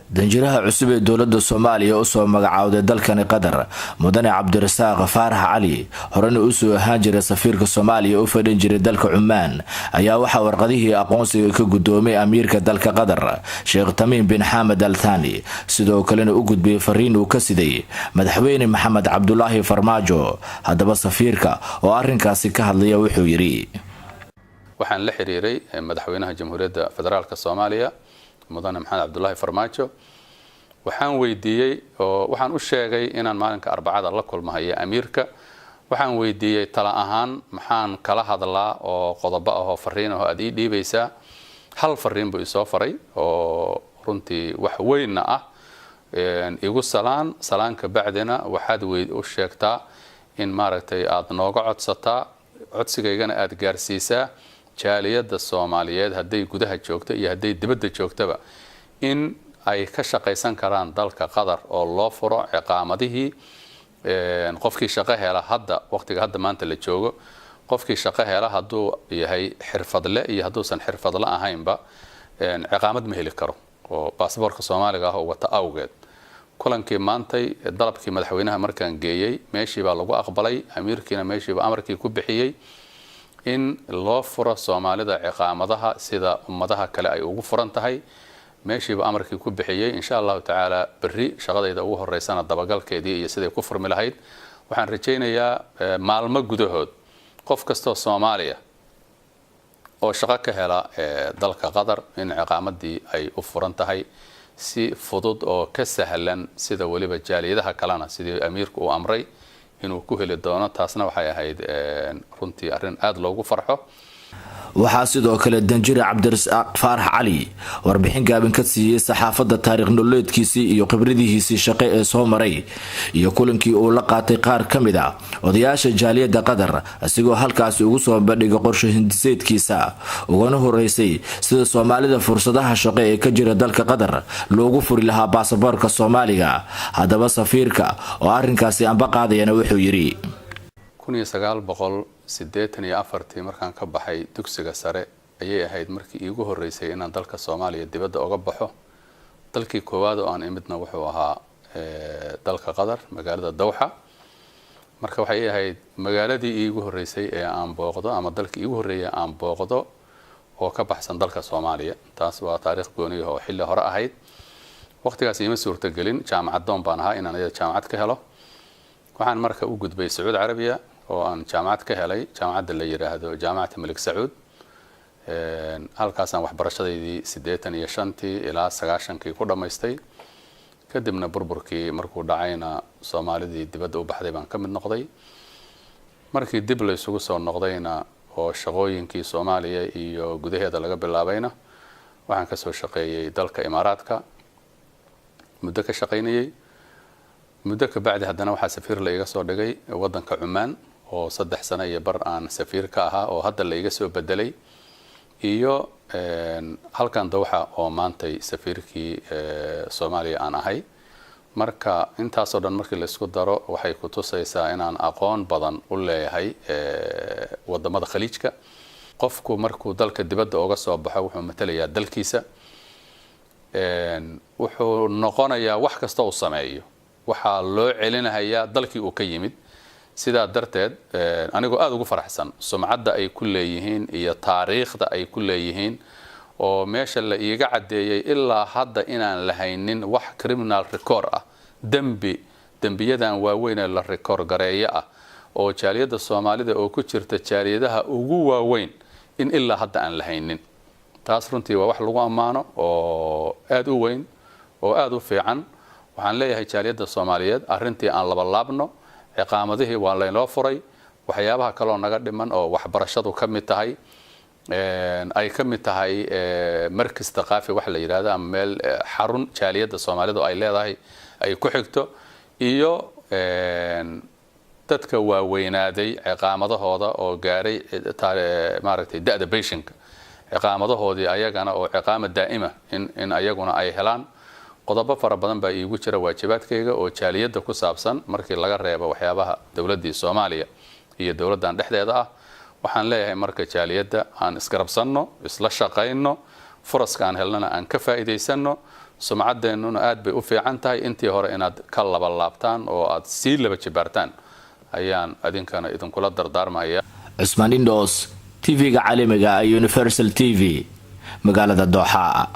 Danjiraha cusub ee dowlada Soomaaliya usoo magacaawday dalkani Qatar, mudane Cabdirasaaq Faarax Cali, horena usoo ahaan jiray safiirka Soomaaliya u fadhin jiray dalka Cumaan, ayaa waxaa warqadihii aqoonsiga ka gudoomay amiirka dalka Qatar, Sheekh Tamiim bin Xamed Al Thani, sidoo kalena u gudbiyey fariin uu ka siday Madaxweyne Maxamed Cabdulaahi Farmaajo. Haddaba safiirka oo arrinkaasi ka hadlaya wuxuu yidhi: Waxaan la xiriiray Madaxweynaha Jamhuuriyadda Federaalka Soomaaliya, mudane Maxamed Cabdulaahi Farmaajo. Waxaan weydiiyey oo waxaan u sheegay inaan maalinka Arbacada la kulmahayo amiirka. Waxaan weydiiyey tala ahaan, maxaan kala hadlaa oo qodobo ah oo fariin ah oo aad ii dhiibaysaa? Hal fariin buu isoo faray oo runtii wax weynna ah: igu salaan, salaanka bacdina waxaad u sheegtaa in maaragtay aada nooga codsataa, codsigaygana aada gaarsiisaa jaaliyadda Soomaaliyeed, hadday gudaha joogto iyo hadday dibadda joogtaba, in ay ka shaqaysan karaan dalka Qatar oo loo furo ciqaamadihii. Qofkii shaqo hela hadda, waqtiga hadda maanta la joogo, qofkii shaqo hela, hadduu yahay xirfadle iyo hadduusan xirfadle ahaynba, ciqaamad ma heli karo oo baasboorka Soomaaliga ah oo wata awgeed. Kulankii maantay, dalabkii madaxweynaha markaan geeyey, meeshii baa lagu aqbalay. Amiirkiina meeshiiba amarkii ku bixiyey in loo furo Soomaalida ciqaamadaha sida ummadaha kale ay ugu furan tahay. Meeshiiba amarkii ku bixiyey. Insha Allahu tacaala, berri shaqadayda ugu horeysana dabagalkeedii iyo siday ku furmi lahayd. Waxaan rajaynayaa maalmo gudahood qof kastoo Soomaaliya oo shaqo ka hela dalka Qatar in ciqaamadii ay u furan tahay si fudud oo ka sahlan sida weliba jaaliyadaha kalena, sidii amiirku uu amray inuu ku heli doono. Taasna waxay ahayd runtii arrin aada loogu farxo. Waxaa sidoo kale danjire Cabdirasaaq Faarax Cali warbixin gaaban ka siiyey saxaafadda taariikh nololeedkiisii iyo khibradihiisii shaqe ee soo maray iyo kulankii uu la qaatay qaar ka mid a odayaasha jaaliyadda Qatar, isigoo halkaasi ugu soo bandhigay qorshe hindiseedkiisa ugana horeysay sida Soomaalida fursadaha shaqo ee ka jira dalka Qatar loogu furi lahaa baasaboorka Soomaaliga. Haddaba safiirka oo arrinkaasi amba qaadayana wuxuu yidhi: 1984-tii markaan ka baxay dugsiga sare ayay ahayd markii iigu horreysay inaan dalka Soomaaliya dibadda oga baxo. Dalkii koowaad oo aan imidna wuxuu ahaa dalka Qatar, magaalada Dawxa. Marka waxay ahayd magaaladii iigu horreysay ee aan booqdo ama dalkii iigu horreeyay aan booqdo oo ka baxsan dalka Soomaaliya. Taas waa taariikh gooniya oo xilli hore ahayd. Waqtigaas iima suurtagelin, jaamacad doon baan ahaa, inaan iyada jaamacad ka helo. Waxaan marka u gudbay Sacuudi Carabiya oo aan jaamacad ka helay, jaamacadda la yidhaahdo Jaamacata Malik Sacuud. Halkaasaan waxbarashadaydii 85-tii ilaa 90-kii ku dhammaystay. Kadibna burburkii markuu dhacayna Soomaalidii dibadda u baxday baan ka mid noqday. Markii dib la isugu soo noqdayna oo shaqooyinkii Soomaaliya iyo gudaheeda laga bilaabayna, waxaan kasoo shaqeeyey dalka Imaaraadka, muddo ka shaqaynayay. Muddo ka bacdi haddana waxaa safiir la iga soo dhigay waddanka Cumaan oo 3 sano iyo bar aan safiir ka ahaa, oo hadda la iga soo bedelay, iyo halkan Dawxa oo maantay safiirkii Soomaaliya aan ahay. Marka intaasoo dhan markii laisku daro, waxay ku tusaysaa inaan aqoon badan u leeyahay wadamada Khaliijka. Qofku markuu dalka dibadda uga soo baxo, wuxuu matalayaa dalkiisa, wuxuu noqonayaa wax kasta uu sameeyo waxaa loo celinahayaa dalkii uu ka yimid. Sidaa darteed, anigoo aada ugu faraxsan sumcadda ay ku leeyihiin iyo taariikhda ay ku leeyihiin, oo meesha la iiga caddeeyey ilaa hadda inaan lahaynin wax criminal record ah, dembi, dembiyadan waaweyn ee la record gareeyo ah, oo jaaliyadda Soomaalida oo ku jirta jaaliyadaha ugu waaweyn in ilaa hadda aan lahaynin, taas runtii waa wax lagu ammaano oo aada u weyn oo aada u fiican. Waxaan leeyahay jaaliyadda Soomaaliyeed, arrintii aan labalaabno. Ciqaamadihii waa laynoo furay. Waxyaabaha kaloo naga dhiman oo waxbarashadu ka mid tahay, ay ka mid tahay markis thaqaafi waxa la yidhahdo ama meel xarun jaaliyadda Soomaalidu ay leedahay ay ku xigto, iyo dadka waaweynaaday ciqaamadahooda oo gaaray maaragtay da'da pension-ka, ciqaamadahoodii ayagana oo ciqaama daa'ima in ayaguna ay helaan. Qodobo fara badan baa iigu jira waajibaadkayga oo jaaliyadda ku saabsan, markii laga reebo waxyaabaha dowladdii Soomaaliya iyo dowladdan dhexdeeda ah. Waxaan leeyahay marka, jaaliyadda aan isgarabsanno, isla shaqayno, furaska aan helnana aan ka faa'iidaysanno. Sumcadeennuna aad bay u fiican tahay. Intii hore inaad ka laba laabtaan oo aad sii laba jibaartaan ayaan idinkana idinkula dardaarmaya. Cusmaan Indhoos, TV-ga caalamiga Universal TV, magaalada Dooxa.